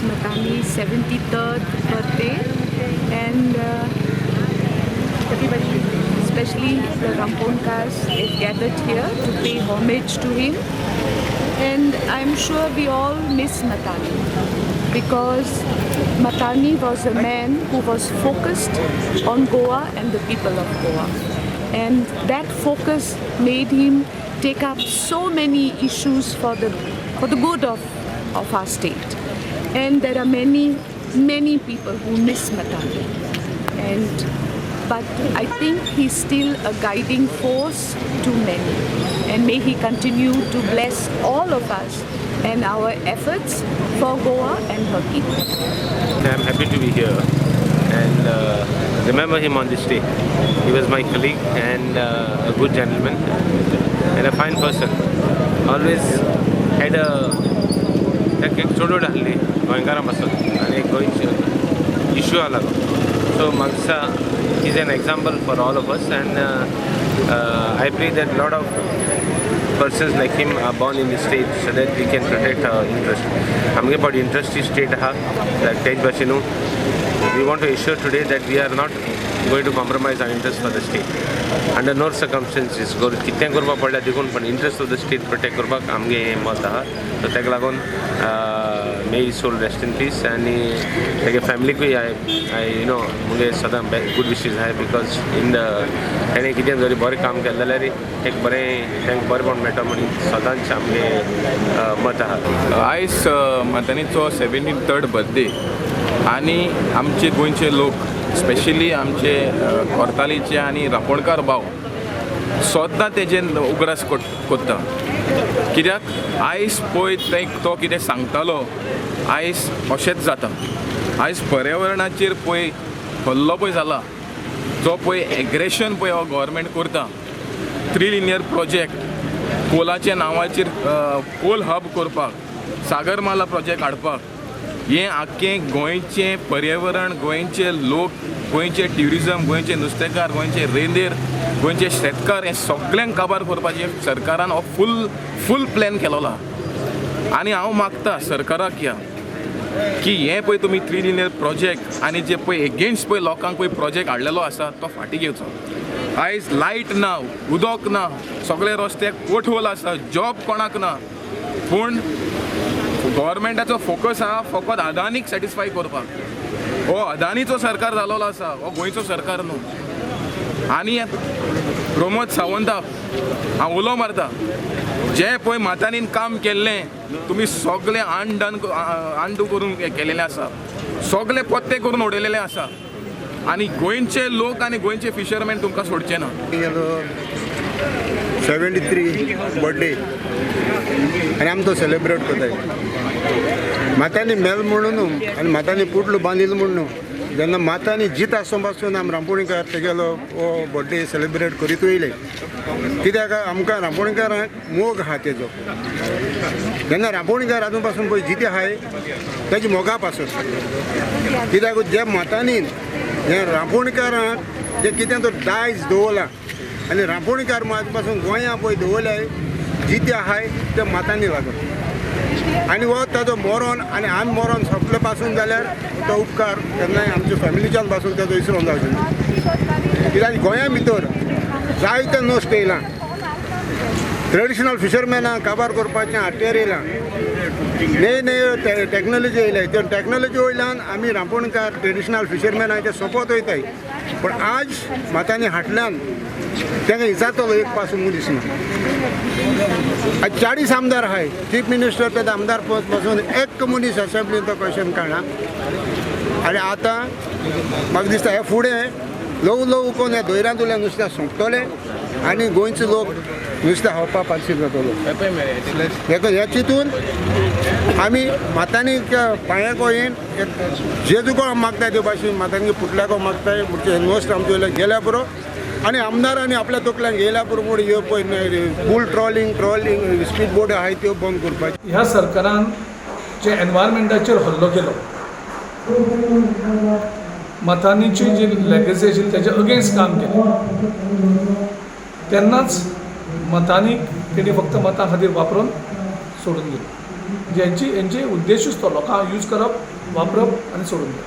Matani's 73rd birthday, and everybody, especially the Ramponkars, they've gathered here to pay homage to him. And I'm sure we all miss Matani because Matani was a man who was focused on Goa and the people of Goa. And that focus made him take up so many issues for the good of our state. And there are many, many people who miss Matani. And but I think he's still a guiding force to many. And may he continue to bless all of us and our efforts for Goa and her people. I'm happy to be here and remember him on this day. He was my colleague and a good gentleman and a fine person. Always had a ताका एक चोडोड आहली गोंयकारां पासून आनी एक गोंयचे issue लागो. So म्हाका दिसता is an example for all of us, and I pray that lot of persons like him are born in the state so that we can protect our interest. आमगे पाट इंट्रस्टी स्टेट आहा, लायक तेच भाशेन we want to assure today that we are not going to compromise our interest for the state. Under no circumstances, कितें करपाक पडल्यार देखून, पण interest of the state protect करपाक आमगे हें मत आहा. सो ताका लागून may soul rest in peace आनी तेगे फॅमिलीकूय I you know मुगे सदां गूड विशीज आहाय, because in the तेणें कितें जरी बरें काम केलें जाल्यार एक बरें तांकां बरेंपण मेळटा म्हणून सदांच आमगे मत आहा. आयज मातानीचो 73rd birthday आनी आमचे गोंयचे लोक, स्पेशली आमचे कोर्तालीचे आनी रापोणकार भाव सद्दां तेजे उगडास कोत्ता, कित्याक आयज पळय ते तो कितें सांगतालो, आयज अशेंच जाता. आयज पर्यावरणाचेर पळय हल्लो पळय जाला, जो पळय एग्रेशन पळय हो गव्हर्मेंट करता, थ्री लिनियर प्रोजेक्ट कोलाच्या नांवाचेर, कोल हब करपाक, सागरमाला प्रोजेक्ट हाडपाक, हें आख्खें गोंयचें पर्यावरण, गोंयचे लोक, गोंयचे ट्युरिजम, गोंयचे नुस्तेकार, गोंयचे रेंदेर, गोंयचे शेतकार, हें सगल्यांक काबार करपाचें सरकारान हो फूल फूल प्लॅन केलोलो आहा. आनी हांव मागता सरकाराक ह्या की हें पळय तुमी थ्री लिनियर प्रोजेक्ट आनी जे पळय एगेन्स्ट पळय लोकांक पळय प्रोजेक्ट हाडलेलो आसा, तो फाटीं घेवचो. आयज लायट ना, उदक ना, सगळे रस्ते पोटहोल आसा, जॉब कोणाक ना, पूण गव्हर्मेंटाचो फोकस आहा फकत अदानीक सॅटिस्फाय करपाक. हो अदानीचो सरकार जालोलो आसा, हो गोंयचो सरकार न्हू. आनी प्रमोद सावंताक हांव उलो मारता, जे पळय मातानीन काम केल्लें तुमी सगळें अनडन अनडू करून केलेलें आसा, सगळे पत्ते करून उडयलेले आसा आनी गोंयचे लोक आनी गोंयचे फिशरमॅन तुमकां सोडचे ना. 73 बर्थडे आनी आमी तो सेलिब्रेट करताय. मातांनी मेल म्हणून न्हू आनी मातांनी पुटलो बांदिल्लो म्हणून न्हू, जेन्ना मातांनी जीत आसूं पासून आमी रांपोणीकार तेगेलो हो बर्थडे सेलिब्रेट करीत वयले, कित्याक आमकां रांपोणकारांक मोग आहा तेजो. जेन्ना रांपोणकार आजून पासून पळय जिते आहाय तेजे मोगा पासून, कित्याक जे मातांनी हे रांपोणकारांक जे कितें तो दायज दवरला आनी रांपोणकार मात पासून गोंया पळय दवरले जिते आहाय ते मातांनी लागून. आनी हो ताजो मरोन आनी आमी मरोन सोंपले पासून जाल्यार तो उपकार केन्नाय आमच्या फॅमिलीच्यान पासून तेजो इसरोन जावचो ना, कित्याक गोंया भितर जायते नश्ट येयलां, ट्रेडिशनल फिशरमॅनाक काबार करपाचें हात्यार येयलां, नवे नवे टॅक्नोलॉजी येयल्या. त्यो टॅक्नोलॉजी वयल्यान आमी रांपोणकार ट्रेडिशनल फिशरमॅनाचे सोंपत वयताय. पूण आज मातांनी हाटल्यान तांकां इचारतलो एक पासून मनीस ना. आज 40 आमदार आहाय, चीफ मिनिस्टर ते आमदार पद पासून एक मनीस असेंब्लीन तो क्वेश्चन काडना. आनी आतां म्हाका दिसता हे फुडें ल्हवू ल्हवू करून ह्या दर्यांतल्यान नुस्तें सोंपतलें आनी गोंयचो लोक नुस्तें खावपा पालशी जातलो. देखून ह्या चिंतून आमी मातांनी पांयाको येन एक जेजूको मागता ते भाशेन मातांनी पुटल्याको मागताय, म्हणजे नुस्तें आमचे वयल्यान गेल्या पुरो आनी आमदारांनी आपल्या तकल्यान गेल्या पुरो म्हूण ह्यो पळय फूल ट्रॉलिंग स्पीड बोट आहाय त्यो बंद करपाच्यो. ह्या सरकारान जे एनवायरमेंटाचेर हल्लो केलो, मतांची जी लेगसी आशिल्ली तेजे अगेन्स्ट काम केलें, तेन्नाच मतांनी तेणी फक्त मतां खातीर वापरून सोडून दिलो. म्हणजे हेंची हेंचे उद्देशूच तो, लोकांक यूज करप, वापरप आनी सोडून दिवप.